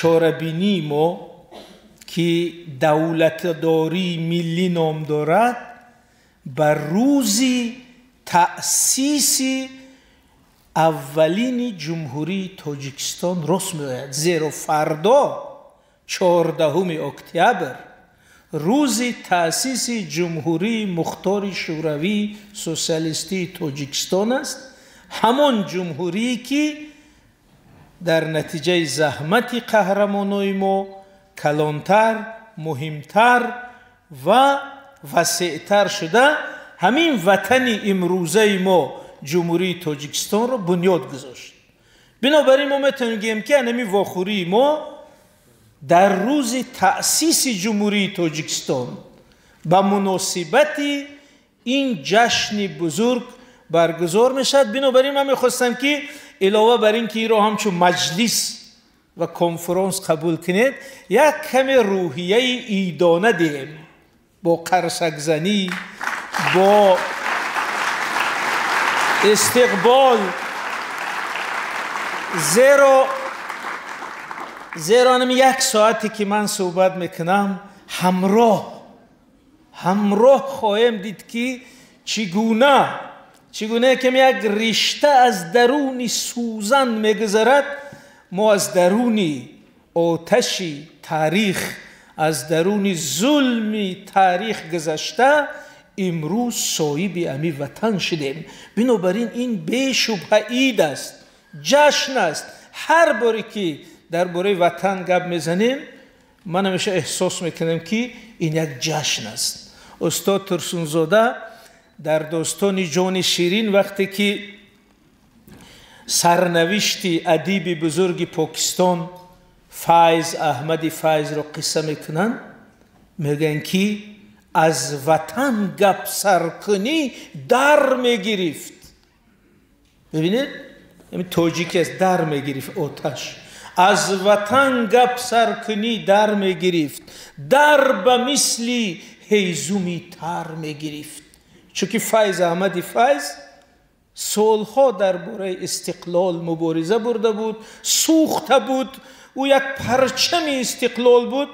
Чорабинии мо ки давлатдории миллӣ ном дорад, ба рӯзи таъсиси аввалини Ҷумҳурии Тоҷикистон рост меояд, зеро фардо 14 октябр рӯзи таъсиси Ҷумҳурии Мухтори Шӯравии Сотсиалистии Тоҷикистон аст, ҳамон ҷумҳурие ки дар натиҷаи заҳмати қаҳрамонои мо калонтар, муҳимтар ва васеътар шуда ҳамин ватани имрӯзаи мо Ҷумҳурии Тоҷикистонро бунёд гузошт. Бинобар ин мо метавонем гӯем ки ҳамин вохӯрии мо дар рӯзи таъсиси Ҷумҳурии Тоҷикистон ба муносибати ин ҷашни бузург баргузор мешавад. Бинобар ин ман мехостам ки илова бар ин ки инро ҳамчун маҷлис ва конфронс қабул кунед, як каме рӯҳияи идона диҳем бо қарсакзанӣ, бо истиқбол, зеро ҳамин як соате ки ман суҳбат мекунам ҳамроҳ хоҳем дид ки чигуна ки як ришта аз даруни сӯзан мегузарад, мо аз даруни оташи таърих, аз даруни зулми таърих гузашта имрӯз соҳиби ҳамин ватан шудем. Бинобар ин ин бешубҳа ид аст, ҷашн аст. Ҳар боре ки дар бораи ватан гап мезанем, ман ҳамеша эҳсос мекунам ки ин як ҷашн аст. Устод Турсунзода дар достони ҷони Ширин вақте ки сарнавишти адиби бузурги Покистон Файз Аҳмади Файзро қисса мекунанд, мегӯянд ки аз ватан гап саркунӣ дар мегирифт. Бибинед, тоҷики аст, дар мегирифт оташ. Аз ватан гап саркунӣ дар мегирифт, дар ба мисли ҳезуми тар мегирифт. Чунки Файз Аҳмади Файз солҳо дар бораи истиқлол мубориза бурда буд, сӯхта буд, ӯ як парчами истиқлол буд.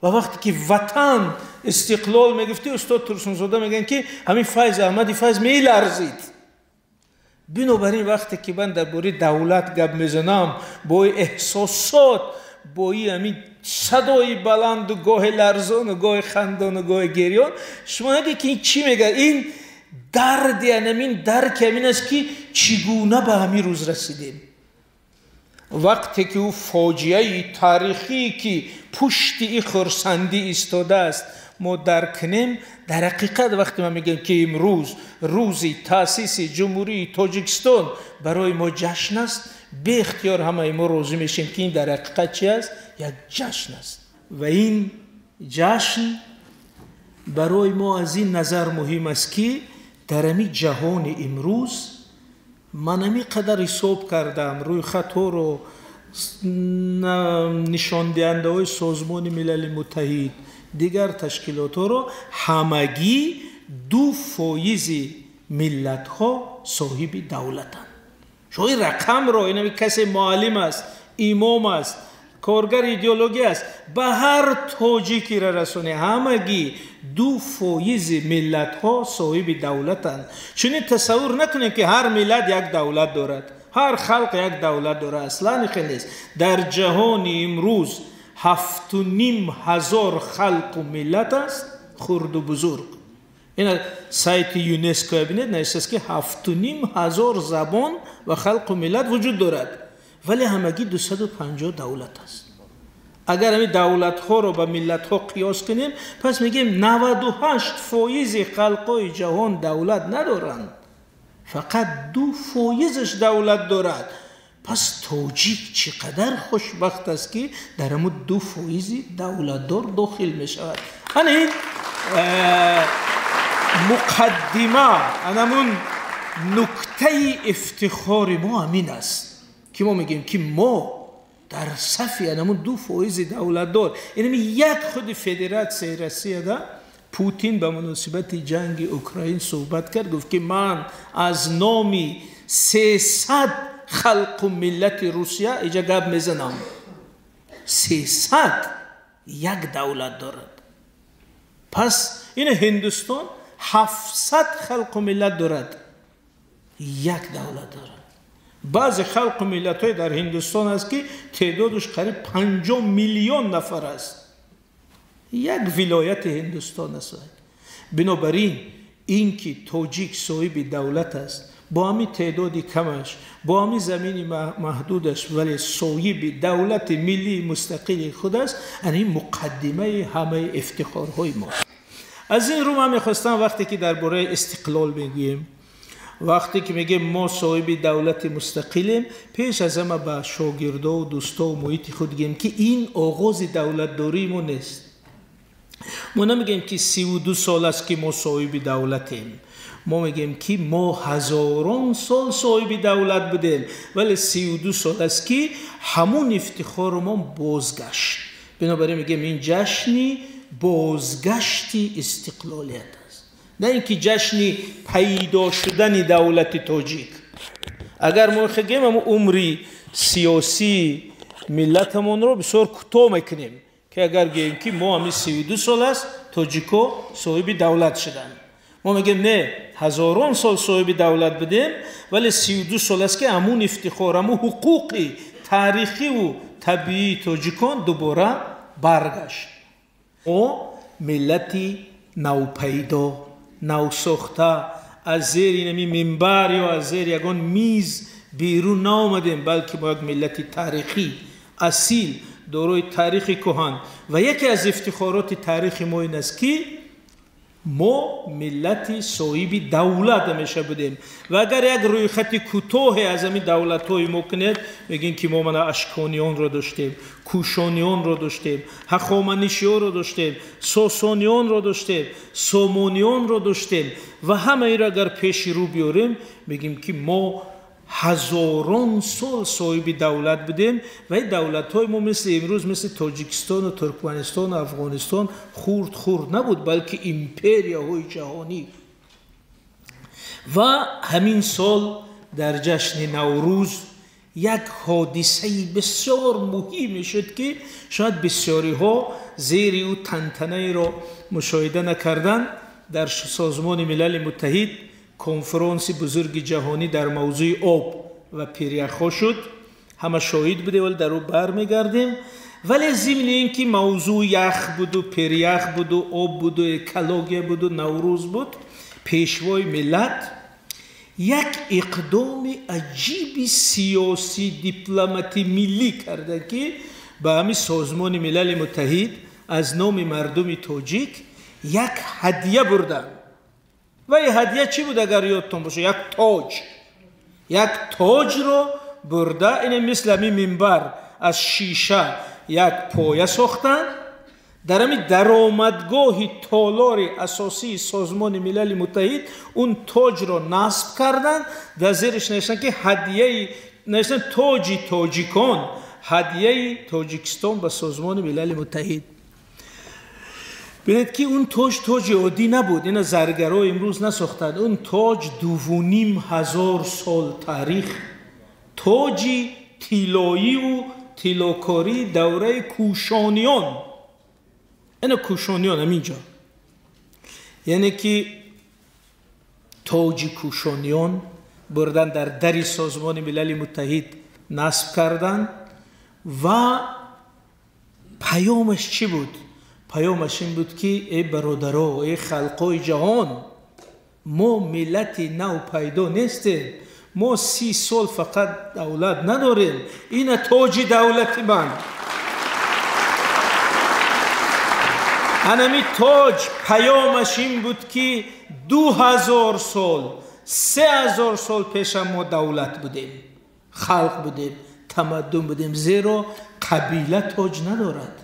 Ва вақте ки ватан истиқлол мегуфти, устод Турсунзода мегӯянд ки ҳамин Файз Аҳмади Файз меларзид. Бинобар ин вақте ки ман дар бораи давлат гап мезанам, бо эҳсосот, бо ҳамин садои баланду гоҳе ларзону гоҳе хандону гоҳе гирён, шумо нагӯед ки ин чӣ мегӯяд. Ин дарди ҳамин дарки ҳамин аст ки чӣ гуна ба ҳамин рӯз расидем. Вақте ки ӯ фоҷиаи таърихие ки пушти ин хурсандӣ истодааст мо дарк кунем, дар ҳақиқат вақте ман мегӯям ки имрӯз рӯзи таъсиси Ҷумҳурии Тоҷикистон барои мо ҷашн аст, беихтиёр ҳамаи мо розӣ мешем ки ин дар ҳақиқат чи аст? Як ҷашн аст. Ва ин ҷашн барои мо аз ин назар муҳим аст ки дар ҳамин ҷаҳони имрӯз ман ҳамин қадар ҳисоб кардам рӯйхатҳоро, нишондиҳандаҳои Созмони Милали Муттаҳид, дигар ташкилотҳоро, ҳамагӣ 2% миллатҳо соҳиби давлатанд. Шумо ин рақамро, ин касе муаллим аст, имом аст, коргари идеология аст, ба ҳар тоҷикиро расонӣ, ҳамагӣ 2% миллатҳо соҳиби давлатанд. Чунин тасаввур накунем ки ҳар миллат як давлат дорад, ҳар халқ як давлат дорад. Аслан хел нест. Дар ҷаҳони имрӯз 7,5 ҳазор халқу миллат аст, хурду бузург. Ин сайти ЮНЕСКО бинед, навиштааст ки 7,5 ҳазор забон ва халқу миллат вуҷуд дорад, вале ҳамагӣ 250 давлат аст. Агар ҳамин давлатҳоро ба миллатҳо қиёс кунем, пас мегӯем 98% халқҳои ҷаҳон давлат надоранд, фақат 2%-аш давлат дорад. Пас тоҷик чӣ қадар хушбахт аст ки дар ҳамун 2% давлатдор дохил мешавад. Ана ин муқаддима, анамун нуктаи ифтихори мо ҳамин аст ки мо мегӯем ки мо дар сафи анамун 2% давлатдор. Инами як худи Федератсияи Россияда Путин ба муносибати ҷанги Украин суҳбат кард, гуфт ки ман аз номи 300 халқу миллати Русия иҷа гап мезанам. 300 як давлат дорад. Пас ин Ҳиндустон 700 халқу миллат дорад, як давлат дорад. Баъзе халқу миллатҳои дар Ҳиндустон аст ки теъдодаш қариб 50 миллион нафар аст. Як вилояти Ҳиндустон аст. Бинобар ин ин ки тоҷик соҳиби давлат аст, бо ҳамин теъдоди камаш, бо ҳамин замини маҳдудаш, вале соҳиби давлати миллии мустақили худ аст, ин муқаддимаи ҳамаи ифтихорҳои мо. Аз ин рӯ ман мехостам вақте ки дар бораи истиқлол мегӯем, вақте ки мегӯем мо соҳиби давлати мустақилем, пеш аз ҳама ба шогирдову дӯстову муҳити худ гӯем ки ин оғози давлатдории мо нест. Мо намегӯем ки 32 сол аст ки мо соҳиби давлатем. Мо мегӯем ки мо ҳазорон сол соҳиби давлат будем, вале 32 сол аст ки ҳамун ифтихорумон бозгашт. Бинобар ин мегӯем ин ҷашни бозгашти истиқлолият аст, на ин ки ҷашни пайдо шудани давлати тоҷик. Агар мо хегем ҳамун умри сиёсии миллатамонро бисёр кӯтоҳ мекунем, ки агар гӯем ки мо ҳамин 32 сол аст тоҷико соҳиби давлат шуданд. Мо мегӯем не, ҳазорон сол соҳиби давлат будем, вале 32 сол аст ки ҳамун ифтихор, ҳамун ҳуқуқи таърихиву табиии тоҷикон дубора баргашт. Мо миллати навпайдо, навсохта, аз зери ҳамин минбар ё аз зери ягон миз берун наомадем, балки мо як миллати таърихӣ асил, дорои таърихи кӯҳан. Ва яке аз ифтихороти таърихи мо ин аст ки мо миллати соҳиби давлат ҳамеша будем. Ва агар як рӯйхати кӯтоҳе аз ҳамин давлатҳои мо кунед, мегӯем ки мо мана ашконионро доштем, кӯшонионро доштем, ҳахоманишиёнро доштем, сосонионро доштем, сомонионро доштем. Ва ҳама инро агар пеши рӯ биёрем, мегӯем ки мо ҳазорон сол соҳиби давлат будем ва ин давлатҳои мо мисли имрӯз, мисли Тоҷикистону Туркманистону Афғонистон хурд хурд набуд, балки империяҳои ҷаҳонӣ. Ва ҳамин сол дар ҷашни Наврӯз як ҳодисаи бисёр муҳиме шуд ки шояд бисёриҳо зери ӯ тантанаеро мушоҳида накарданд. Дар Созмони Милали Муттаҳид конфронси бузурги ҷаҳонӣ дар мавзӯи об ва пиряхҳо шуд. Ҳама шоҳид будем, вале дар ӯ бармегардем. Вале зимни ин ки мавзӯъ ях буду пирях буду об буду экология буду Наврӯз буд, пешвои миллат як иқдоми аҷиби сиёсӣ дипломатӣ миллӣ карда ки ба ҳамин Созмони Милали Муттаҳид аз номи мардуми тоҷик як ҳадия бурданд. Ва ин ҳадия чӣ буд, агар ёдтон бошад? Як тоҷ. Як тоҷро бурда, ине мисли ҳамин минбар аз шиша як поя сохтанд. Дар ҳамин даромадгоҳи толори асосии Созмони Милали Муттаҳид он тоҷро насб карданд. Дар зериш навиштанд ки ҳадияи, навиштанд тоҷи тоҷикон, ҳадияи Тоҷикистон ба Созмони Милали Муттаҳид. Бинед ки он тоҷ тоҷи оддӣ набуд, ина заргаро имрӯз насохтанд. Он тоҷ 2500 сол таърих, тоҷи тиллоиву тиллокории давраи кӯшониён. Ина кӯшониён ҳаминҷо, яъне ки тоҷи кӯшониён бурдан дар дари Созмони Милали Муттаҳид насб карданд. Ва паёмаш чӣ буд? Паёмаш ин буд ки эй бародаро, эй халқҳои ҷаҳон, мо миллати нав пайдо нестем, мо 30 сол фақат давлат надорем, ина тоҷи давлати ман. Анами тоҷ паёмаш ин буд ки 2000 сол, 3000 сол пеша мо давлат будем, халқ будем, тамаддун будем. Зеро қабила тоҷ надорад,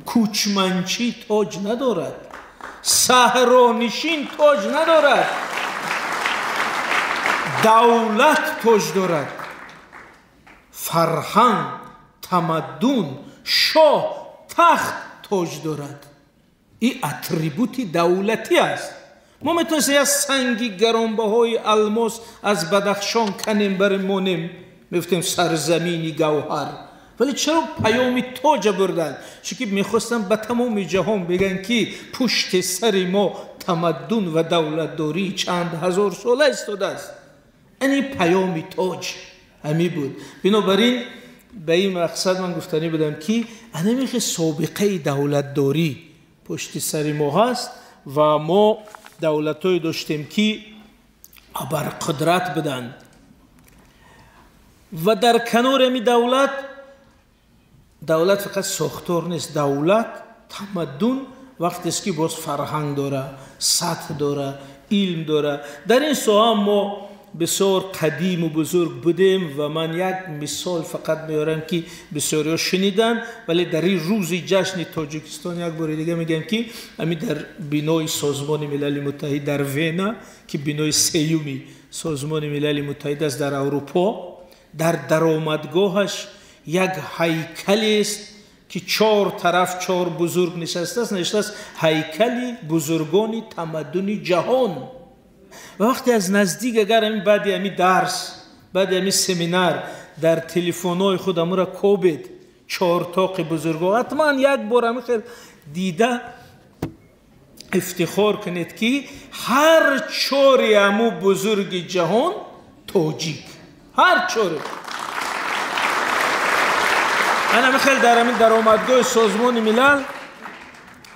кӯчманчӣ тоҷ надорад, саҳронишин тоҷ надорад, давлат тоҷ дорад. Фарҳанг, тамаддун, шоҳ, тахт тоҷ дорад. Ин атрибути давлатӣ аст. Мо метавонистем як санги гаронбаҳои алмос аз Бадахшон канем барем монем, мегуфтем сарзамини гавҳар, Вале чаро паёми тоҷа бурданд? Чунки мехостанд ба тамоми ҷаҳон бигӯянд, ки пушти сари мо тамаддун ва давлатдорӣ чанд ҳазор сола истодааст. Ин паёми тоҷ ҳамин буд. Бинобар ин ба ин мақсад ман гуфтанӣ будам, ки анамихе собиқаи давлатдорӣ пушти сари мо ҳаст ва мо давлатҳое доштем, ки абарқудрат буданд ва дар канори ҳамин давлат, давлат фақат сохтор нест, давлат тамаддун вақтест, ки боз фарҳанг дора, сатҳ дора, илм дора. Дар ин соҳа мо бисёр қадиму бузург будем ва ман як мисол фақат меорам, ки бисёриҳо шуниданд, вале дар ин рӯзи ҷашни Тоҷикистон як бори дига мегӯям, ки ҳамин дар бинои Созмони Милали Муттаҳид дар Вена, ки бинои сеюми Созмони Милали Муттаҳид аст дар Аврупо, дар даромадгоҳаш як ҳайкалест, ки чор тараф чор бузург нишастааст, навиштааст ҳайкали бузургони тамаддуни ҷаҳон. Ва вақте аз наздик, агар ҳамин баъди ҳамин дарс, баъди ҳамин семинар дар телефонҳои худ ҳамура кобед, чортоқи бузургҳо, ҳатман як бор ҳамин хел дида ифтихор кунед, ки ҳар чори ҳаму бузурги ҷаҳон тоҷик, ҳар чори. Ана ҳамин дар ҳамин даромадгоҳи Созмони Милал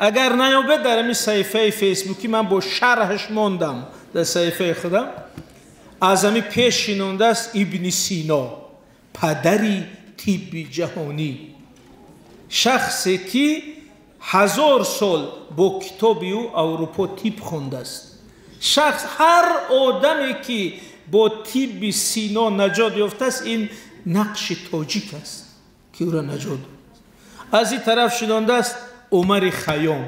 агар наёбед, дар ҳамин саҳифаи Фейсбукӣ ман бо шарҳаш мондам дар саҳифаи худам. Аз ҳамин пеш шинондааст Ибни Сино, падари тибби ҷаҳонӣ, шахсе ки 1000 сол бо китоби ӯ Аврупо тиб хондааст. Шахс, ҳар одаме ки бо тибби Сино наҷот ёфтааст, ин нақши тоҷик аст, ки ӯро наҷот дод. Аз ин тараф шинондааст Умари Хайём,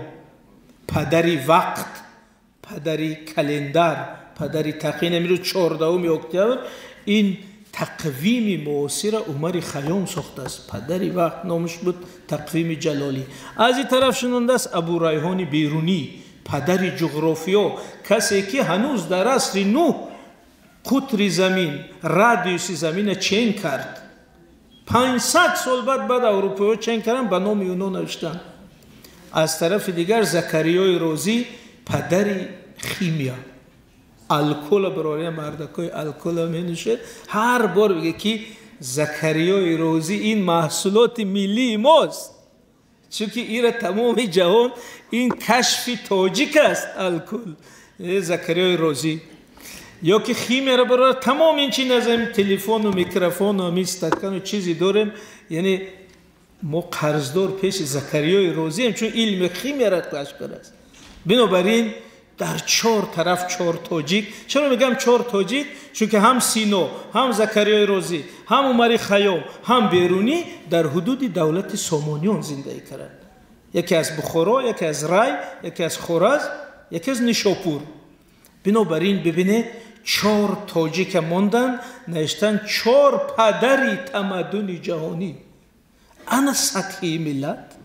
падари вақт, падари календар, падари тақвим. Имрӯз 14 октябр, ин тақвими муосира Умари Хайём сохтааст, падари вақт номаш буд тақвими Ҷалолӣ. Аз ин тараф шинондааст Абурайҳони Берунӣ, падари ҷуғрофиё, касе ки ҳанӯз дар асри нӯҳ қутри замин, радиуси замина чен кард. 500 сол баъд аврупоиҳо чен карданд, ба номи юно навиштанд. Аз тарафи дигар Закариёи Розӣ, падари химия, алкола, барория мардакҳои алкола менӯшед, ҳар бор бигӯ, ки Закариёи Розӣ ин маҳсулоти миллии мост, чунки ира тамоми ҷаҳон ин кашфи тоҷик аст, алкол, Закариёи Розӣ. Ё ки химияро барора, тамом ин чи аз ҳамин телефону микрофону ҳамин стакану чизе дорем, яъне мо қарздор пеши Закариёи Розием, чун илми химияро кашф кардааст. Бинобар ин дар чор тараф чор тоҷик. Чаро мегӯям чор тоҷик? Чунки ҳам Сино, ҳам Закариёи Розӣ, ҳам Умари Хайём, ҳам Берунӣ дар ҳудуди давлати Сомониён зиндагӣ карданд. Яке аз Бухоро, яке аз Рай, яке аз Хоразм, яке аз Нишопур. Бинобар ин бибинед, чор тоҷика монданд, навиштанд чор падари тамаддуни ҷаҳонӣ. Ана сатҳи миллат,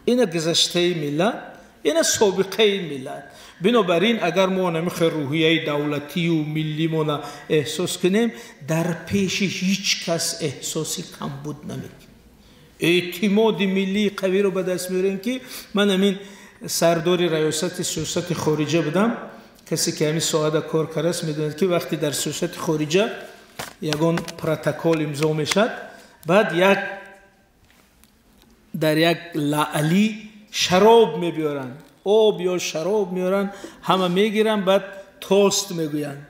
ина гузаштаи миллат, ина собиқаи миллат. Бинобар ин агар мо намихе рӯҳияи давлатию миллимона эҳсос кунем, дар пеши ҳеҷ кас эҳсоси камбуд намекунем. Эътимоди миллии қавиро ба даст меорем, ки ман ҳамин сардори раёсати сиёсати хориҷа будам. Касе ки ҳамин соҳада кор кардааст, медонад, ки вақте дар сиёсати хориҷа ягон протокол имзо мешавад, баъд як дар як лаъли шароб мебиёранд, об ё шароб меоранд, ҳама мегиранд, баъд тост мегӯянд.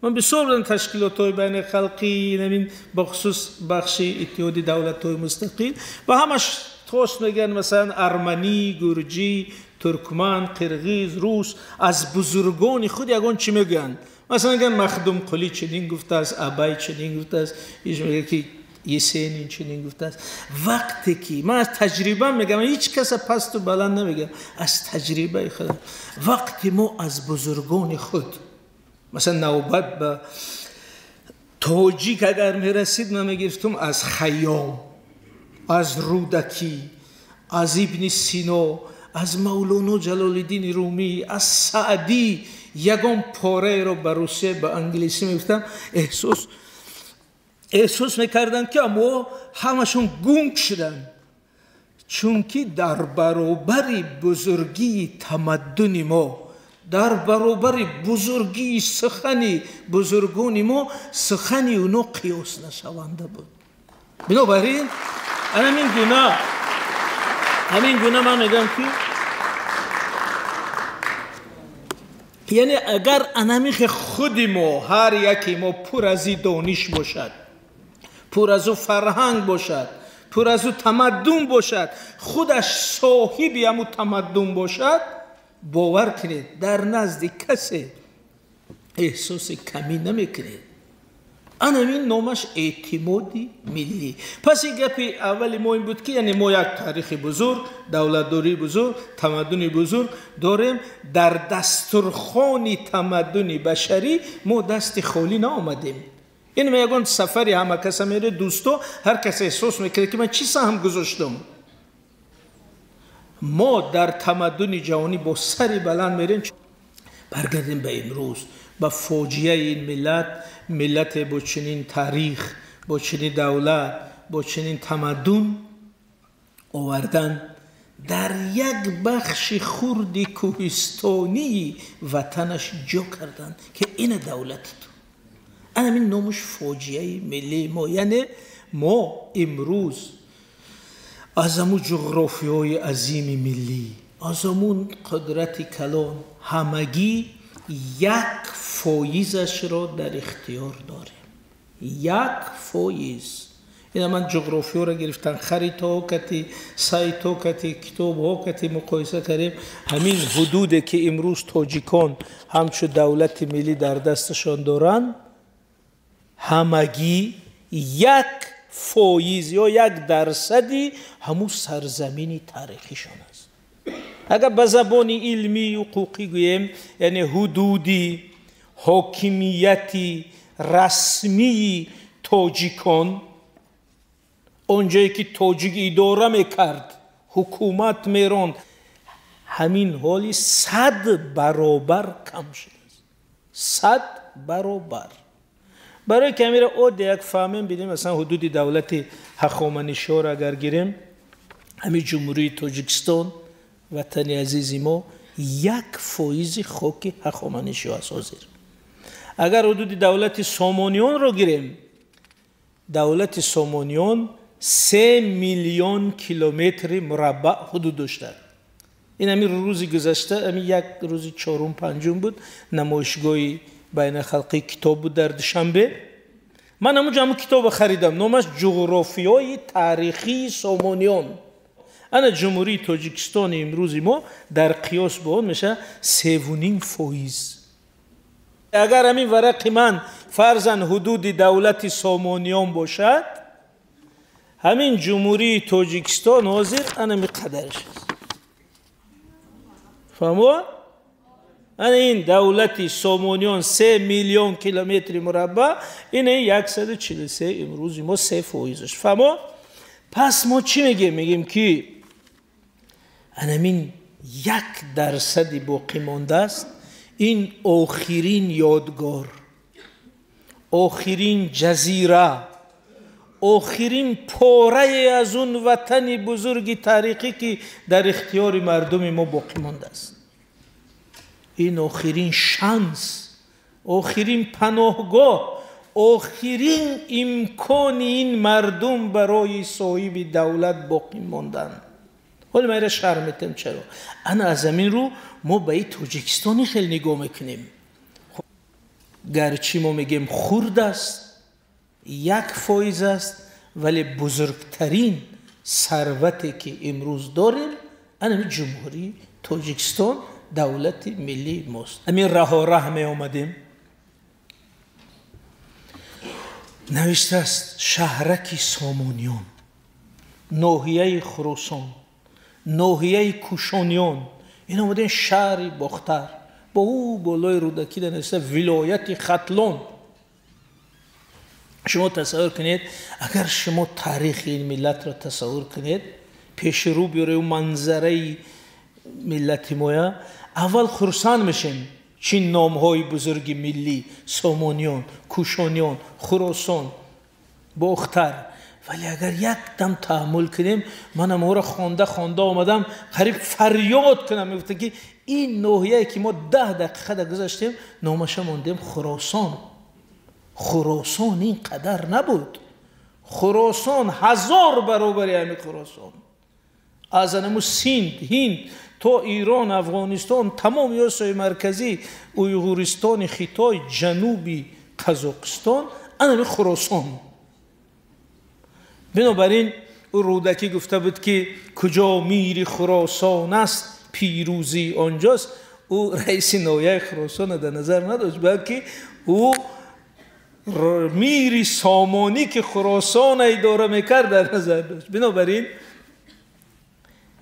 Ман бисёр будам ташкилотҳои байналхалқӣ, ҳамин бахусус бахши Иттиҳоди Давлатҳои Мустақил, ва ҳамаш тост мегӯянд, масалан арманӣ, гурҷӣ, туркман, қирғиз, рус, аз бузургони худ ягон чӣ мегӯянд. Масалан мегӯянд Махдумкулӣ чунин гуфтааст, Абай чунин гуфтааст, иш мегӯяд, ки Есенин чунин гуфтааст. Вақте ки ман аз таҷриба мегӯям, ҳеҷ каса пасту баланд намегӯям, аз таҷрибаи худам, вақте мо аз бузургони худ, масалан навбат ба тоҷик агар мерасид, ман мегирифтум аз Хайём, аз Рӯдакӣ, аз Ибни Сино, аз Мавлоно Ҷалолиддини Румӣ, аз Саъдӣ ягон пораеро ба русия, ба англисӣ мегуфтам, эҳсос Эҳсос мекарданд, ки аммо ҳамашон гунг шуданд, чунки дар баробари бузургии тамаддуни мо, дар баробари бузургии сухани бузургони мо, сухани уно қиёс нашаванда буд. Бинобар ин ҳамин гуна ман мегӯям, ки яъне агар анамихи худи мо, ҳар яке мо пур аз и дониш бошад, пур аз ӯ фарҳанг бошад, пур аз ӯ тамаддун бошад, худаш соҳиби ҳамун тамаддун бошад, бовар кунед, дар назди касе эҳсоси камӣ намекунед. Анамин номаш эътимоди миллӣ. Пас ин гапи аввали мо ин буд, ки яъне мо як таърихи бузург, давлатдории бузург, тамаддуни бузург дорем. Дар дастурхони тамаддуни башарӣ мо дасти холӣ наомадем. Ин ягон сафари ҳама каса мере, дӯсто, ҳар кас эҳсос мекунад, ки ман чӣ саҳм гузоштам. Мо дар тамаддуни ҷаҳонӣ бо сари баланд мерем. Баргардем ба имрӯз, ба фоҷиаи ин миллат, миллате бо чунин таърих, бо чунин давлат, бо чунин тамаддун овардан дар як бахши хурди кӯҳистонии ватанаш ҷо карданд, ки ина давлати ту. Анамин номаш фоҷиаи миллии мо. Яъне мо имрӯз аз ҳамун ҷуғрофиёи азими миллӣ, аз ҳамун қудрати калон ҳамагӣ 1%-ашро дар ихтиёр дорем. 1%. Ина ман ҷуғрофиёро гирифтам, харитаҳо кати, сайтҳо кати, китобҳо кати муқоиса кардем. Ҳамин ҳудуде ки имрӯз тоҷикон ҳамчун давлати миллӣ дар дасташон доранд, ҳамагӣ 1% ё 1% ҳамун сарзамини таърихишон аст. Агар ба забони илмӣ ҳуқуқӣ гӯем, яъне ҳудуди ҳокимияти расмии тоҷикон, он ҷое ки тоҷик идора мекард, ҳукумат меронд, ҳамин ҳоли 100 баробар кам шудааст. 100 баробар. Барои ки ҳаминро оддӣ як фаҳмем, бинем, масалан ҳудуди давлати Ҳахоманишиёро агар гирем, ҳамин Ҷумҳурии Тоҷикистон, ватани азизи мо, 1% хоки Ҳахоманишиё аст ҳозир. Агар ҳудуди давлати Сомониёнро гирем, давлати Сомониён 3 миллион километри мураббаъ ҳудуд доштад. Ин ҳамин рӯзи гузашта, ҳамин як рӯзи 4-5 буд, намоишгоҳи байналхалқии китоб буд дар Душанбе. Ман ҳамунҷо ҳамун китобро харидам, номаш Ҷуғрофиёи таърихии Сомониён. Ана Ҷумҳурии Тоҷикистони имрӯзи мо дар қиёс бо он мешавад 3.5%. Агар ҳамин варақи ман фарзан ҳудуди давлати Сомониён бошад, ҳамин Ҷумҳурии Тоҷикистон ҳозир ана миқадараш аст. Фаҳмо? Ана ин давлати Сомониён 3 миллион километри мураббаъ, ин 143 имрӯзи мо 3%-аш. Фаҳмо? Пас мо чӣ мегӯем? Мегӯем, ки анамин 1% боқӣ мондааст, ин охирин ёдгор, охирин ҷазира, охирин порае аз он ватани бузурги таърихӣ, ки дар ихтиёри мардуми мо боқӣ мондааст. Ин охирин шанс, охирин паноҳгоҳ, охирин имкони ин мардум барои соҳиби давлат боқӣ мондан. Ҳоло ман инро шарҳ метам чаро. Ана аз ҳамин рӯ мо ба ин Тоҷикистони хеле нигоҳ мекунем. Гарчи мо мегӯем хурд аст, 1% аст, вале бузургтарин сарвате ки имрӯз дорем ана ҳамин Ҷумҳурии Тоҷикистон, давлати миллии мост. Ҳамин раҳораҳ меомадем, навиштааст шаҳраки Сомониён, ноҳияи Хуросон, ноҳияи Кушониён. Ин омадем шаҳри Бохтар, бо ӯ болои Рӯдакӣ навишта вилояти Хатлон. Шумо тасаввур кунед, агар шумо таърихи ин миллатро тасаввур кунед, пеши рӯ биёред манзараи миллати моя, аввал хурсанд мешем, чӣ номҳои бузурги миллӣ: Сомониён, Кушониён, Хуросон. Бохтар. Вале агар як дам таҳаммул кунем, манам ӯро хонда хонда омадам, қариб фарёд кунам, мегуфтам ки ин ноҳияе ки мо 10 дақиқа дар гузаштем, номаша мондем Хуросон. Хуросон ин қадар набуд. Хуросон 1000 баробари ҳамин Хуросон. Аз анаму Синд, Ҳинд то Ирон, Афғонистон, тамоми Осиёи Марказӣ, Уйғуристони Хитой, ҷануби Қазоқистон, анами Хуросон. Бинобар ин ӯ Рӯдакӣ гуфта буд ки куҷо мири Хуросон аст, пирӯзӣ онҷост. Ӯ раиси ноҳияи Хуросонро дар назар надошт, балки ӯ мири Сомонӣ ки Хуросонро идора мекард дар назар дошт. Бинобар ин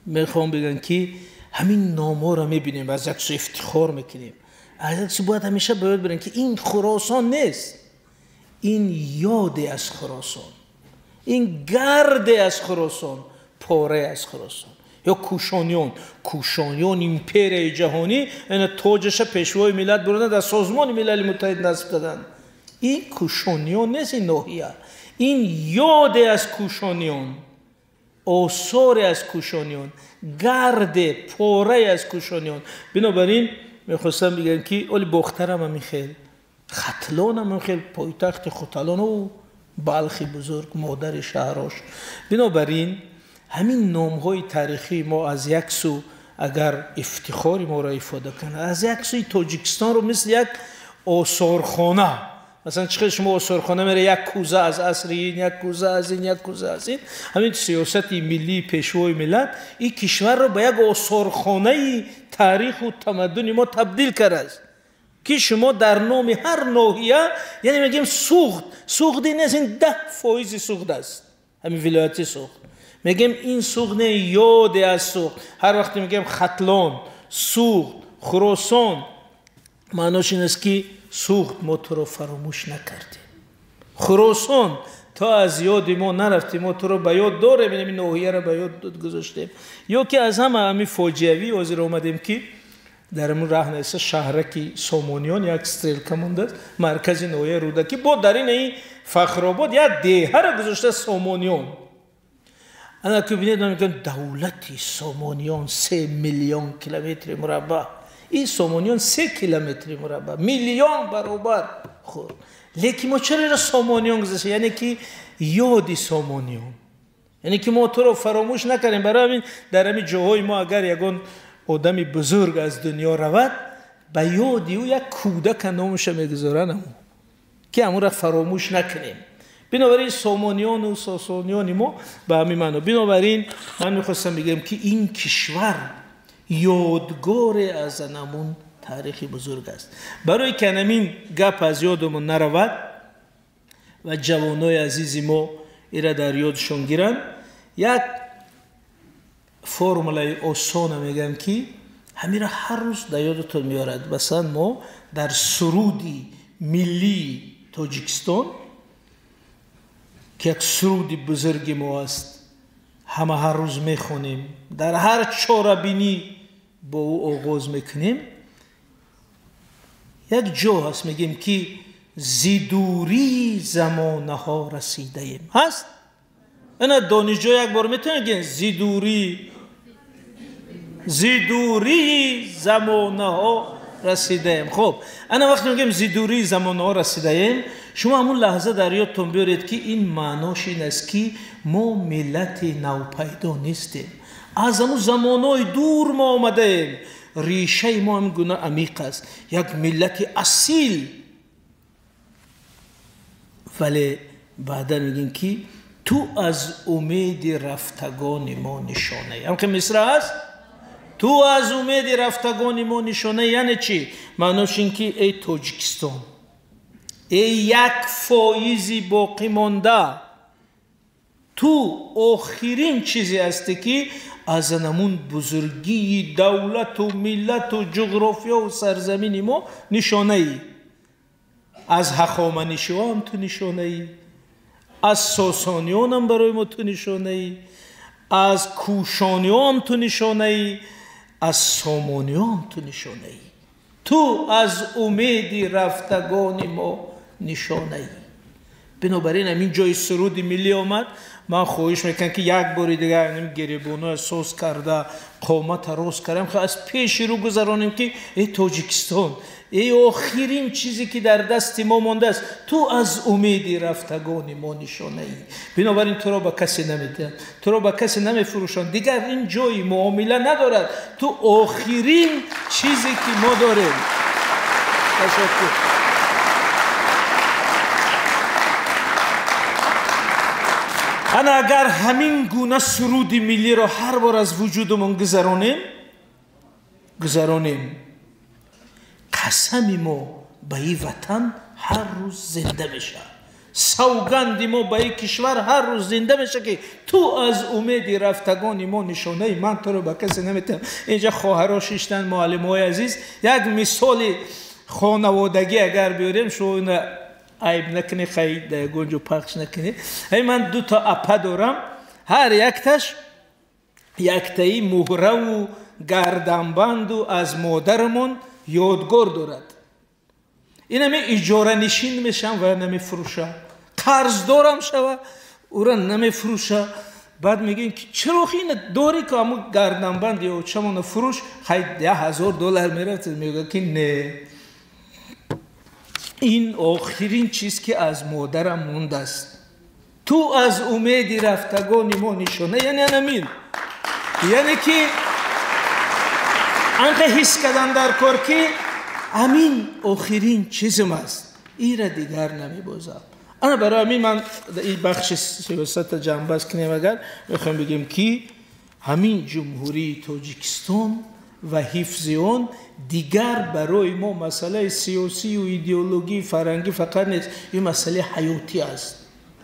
мехоҳам бигӯям ки ҳамин номҳоро мебинем, аз як сӯ ифтихор мекунем, аз як сӯ бояд ҳамеша ба ёд барем ки ин Хуросон нест, ин ёде аз Хуросон, ин гарде аз Хуросон, порае аз Хуросон. Ё Кушониён. Кушониён империяи ҷаҳонӣ, ина тоҷаша пешвои миллат бурданд, дар Созмони Милали Муттаҳид насб доданд. Ин Кушониён нест, ин ноҳия, ин ёде аз Кушониён, осоре аз Кушониён, гарде, порае аз Кушониён. Бинобар ин мехостам бигӯям ки оли Бохтарам ҳамин хел, Хатлонам ҳамин хел, пойтахти Хуталон, ӯ Балхи бузург, модари шаҳрош. Бинобар ин ҳамин номҳои таърихии мо аз як сӯ агар ифтихори моро ифода кунад, аз як сӯи Тоҷикистонро мисли як осорхона, масалан чӣ хел шумо осорхона мере, як кӯза аз асри ин, як кӯза аз ин, як кӯза аз ин, ҳамин сиёсати миллии пешвои миллат ин кишварро ба як осорхонаи таъриху тамаддуни мо табдил кардааст ки шумо дар номи ҳар ноҳия, яъне мегӯем Суғд, Суғди нест, ин 10% Суғд аст, ҳамин вилояти Суғд. Мегӯем ин Суғд не, ёде аз Суғд. Ҳар вақте мегӯем Хатлон, Суғд, Хуросон, маънош ин аст ки Суғд мо туро фаромӯш накардем, Хуросон то аз ёди мо нарафтем, мо туро ба ёд дорем, ин ноҳияро ба ёд гузоштем. Ё ки аз ҳама ҳамин фоҷиавӣ ҳозир омадем ки дар ҳамун раҳ неста шаҳраки Сомониён як стрелка мондааст, маркази ноҳияи Рӯдакӣ, бо дар ин Фахробод як деҳаро гузошта Сомониён. Ана ки бинед, ман мегӯям давлати Сомониён 3 миллион километри мураббаъ, ин Сомониён 3 километри мураббаъ, миллион баробар хӯрд. Лекин мо чаро инро Сомониён гузоштем? Яъне ки ёди Сомониён, яъне ки мо туро фаромӯш накардем. Барои ҳамин дар ҳамин ҷоҳои мо агар ягон одами бузург аз дунё равад, ба ёди ӯ як кӯдака номаша мегузоранд, ҳамон ки ҳамонро фаромӯш накунем. Бинобар ин Сомониёну Сосониёни мо ба ҳамин маъно. Бинобар ин ман мехостам бигӯям ки ин кишвар ёдгоре аз анамун таърихи бузург аст. Барои ки анамин гап аз ёдумон наравад ва ҷавонои азизи мо ира дар ёдшон гиранд, як формулаи осона мегӯям ки ҳамира ҳар рӯз дар ёдатон меорад. Масалан мо дар суруди миллии Тоҷикистон ки як суруди бузурги мо аст, ҳама ҳар рӯз мехонем, дар ҳар чорабинӣ бо ӯ оғоз мекунем, як ҷо ҳаст мегӯем ки зи дурии замонаҳо расидаем. Ҳаст? Ина донишҷӯ як бор метавонед гӯед зи дурии замонаҳо расидаем. Хуб, ана вақте мегӯем зи дурии замонаҳо расидаем, шумо ҳамун лаҳза дар ёдтон биёред ки ин маънош ин аст ки мо миллати навпайдо нестем, аз ҳамун замонҳои дур мо омадаем, решаи мо ҳамин гуна амиқ аст, як миллати асил. Вале баъдан мегӯем ки ту аз умеди рафтагони мо нишонаӣ. Ҳам ки мисра аст? Ту аз умеди рафтагони мо нишонаӣ. Яъне чӣ? Маънош ин ки эй Тоҷикистон, эй 1% боқӣ монда, ту охирин чизе ҳастӣ ки аз анамун бузургии давлату миллату ҷуғрофиёву сарзамини мо нишонаӣ. Аз ҳахоманишиҳоам ту нишонаӣ, аз сосониёнам барои мо ту нишонаӣ, аз кӯшониёам ту нишонаӣ, аз сомониёам ту нишонаӣ. Ту аз умеди рафтагони мо нишонаӣ. Бинобар ин ҳамин ҷои суруди миллӣ омад. Ман хоҳиш мекунам ки як бори дигар ҳамин гиребонҳоро соз карда, қомата рост кардам, аз пеши рӯ гузаронем ки эй Тоҷикистон, эй охирин чизе ки дар дасти мо мондааст, ту аз умеди рафтагони мо нишонаӣ. Бинобар ин туро ба касе намедиҳанд, туро ба касе намефурӯшанд, дигар ин ҷои муомила надорад. Ту охирин чизе ки мо дорем. Ташаккур. Ана агар ҳамин гуна суруди миллиро ҳар бор аз вуҷудамон гузаронем, қасами мо ба ин ватан ҳар рӯз зинда мешавад, савганди мо ба ин кишвар ҳар рӯз зинда мешавад ки ту аз умеди рафтагони мо нишонаи, ман туро ба касе наметиҳам. Инҷа хоҳаро шиштанд, муаллимҳои азиз, як мисоли хонаводагӣ агар биёрем, шумо ина айб накунӣ, хай дар ягон ҷо пахш накунӣ. Ай ман ду та апа дорам, ҳар якташ яктаи муҳраву гарданбанду аз модарамон ёдгор дорад. Инами иҷоранишин мешавам ва намефурӯша, қарздорам шава, ӯра намефурӯша. Баъд мегӯем ки чаро ина дорӣ ки ҳамун гарданбанд ё чамона фурӯш, хай $1000 мерафт. Мегӯяд ки не, ин охирин чиз ки аз модарам мондааст, ту аз умеди рафтагони мо нишона. Яъне анамин, яъне ки анқа ҳис кардан дар кор ки амин охирин чизм аст, ира дигар намебозам. Ана барои ҳамин ман ин бахши сиёсата ҷамъбаст кунем, агар мехоҳем бигем ки ҳамин ҷумҳурии Тоҷикистон ва ҳифзи он дигар барои мо масъалаи сиёсию идеологии фарҳангӣ фақат нест, ин масъалаи ҳаётӣ аст.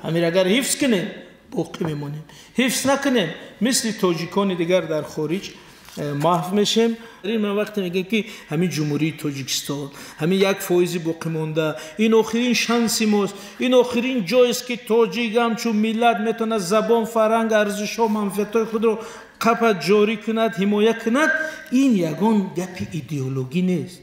Ҳамин агар ҳифз кунем боқӣ мемонем, ҳифз накунем мисли тоҷикони дигар дар хориҷ маҳв мешем. Ман вақте мегӯям ки ҳамин ҷумҳурии Тоҷикистон, ҳамин 1% боқӣ монда, ин охирин шанси мост, ин охирин ҷоест ки тоҷик ҳамчун миллат метавонад забон, фарҳанг, арзишҳо, манфиатҳои худро қапа ҷорӣ кунад, ҳимоя кунад, ин ягон гапи идеологӣ нест.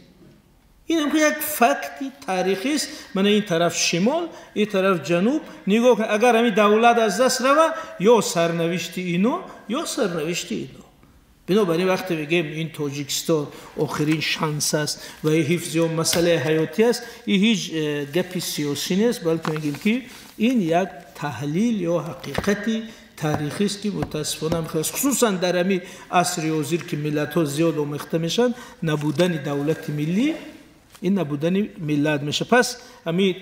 Ин як факти таърихист. Мана ин тараф шимол, ин тараф ҷануб. Нигоҳ кун, агар ҳамин давлат аз даст рава, ё сарнавишти ино, ё сарнавишти ино. Бинобар ин вақте мегӯем ин Тоҷикистон охирин шанс аст ва ин ҳифзи он масъалаи ҳаётӣ аст, ин ҳеҷ гапи сиёсӣ нест, балки мегӯем ки ин як таҳлил ё ҳақиқати таърихист ки мутаассифона хусусан дар ҳамин асри ҳозир ки миллатҳо зиёд омехта мешаванд, набудани давлати миллӣ ин набудани миллат мешавад. Пас ҳамин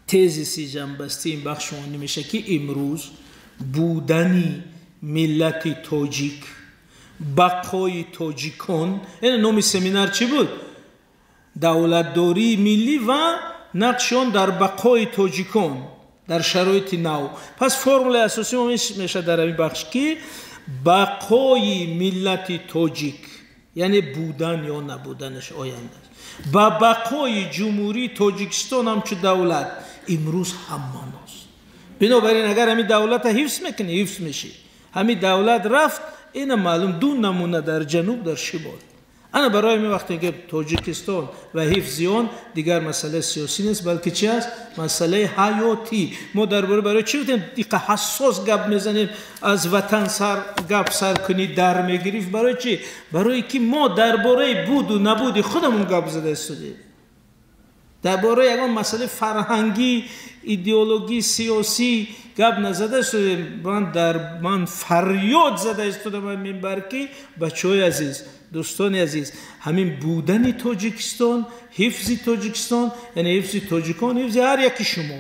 тезиси ҷамъбастии ин бахш он мешавад ки имрӯз будани миллати тоҷик, бақои тоҷикон, ин номи семинар чӣ буд? Давлатдории миллӣ ва нақши он дар бақои тоҷикон дар шароити нав. Пас формулаи асосии мо мешавад дар ҳамин бахш ки бақои миллати тоҷик, яъне будан ё набуданаш оянда аст, ба бақои ҷумҳурии Тоҷикистон ҳамчун давлат имрӯз ҳамманост. Бинобар ин агар ҳамин давлатро ҳифз мекунӣ, ҳифз мешӣ. Ҳамин давлат рафт, ина маълум ду намуна дар ҷануб, дар шимол. Ана барои ҳамин вақте ки Тоҷикистон ва ҳифзи он дигар масъалаи сиёсӣ нест, балки чи аст? Масъалаи ҳаётӣ. Мо дар бораи барои чӣ гуфтем диқа ҳассос гап мезанем, аз ватан сар гап сар кунӣ дар мегирифт. Барои чӣ? Барое ки мо дар бораи буду набуди худамон гап зада истодем. Дар бораи ягон масъалаи фарҳангӣ, идеологӣ, сиёсӣ гап назада истодем. Ман фарёд зада истодам аз минбар ки бачаҳои азиз, дӯстони азиз, ҳамин будани Тоҷикистон, ҳифзи Тоҷикистон, яъне ҳифзи тоҷикон, ҳифзи ҳар яки шумо.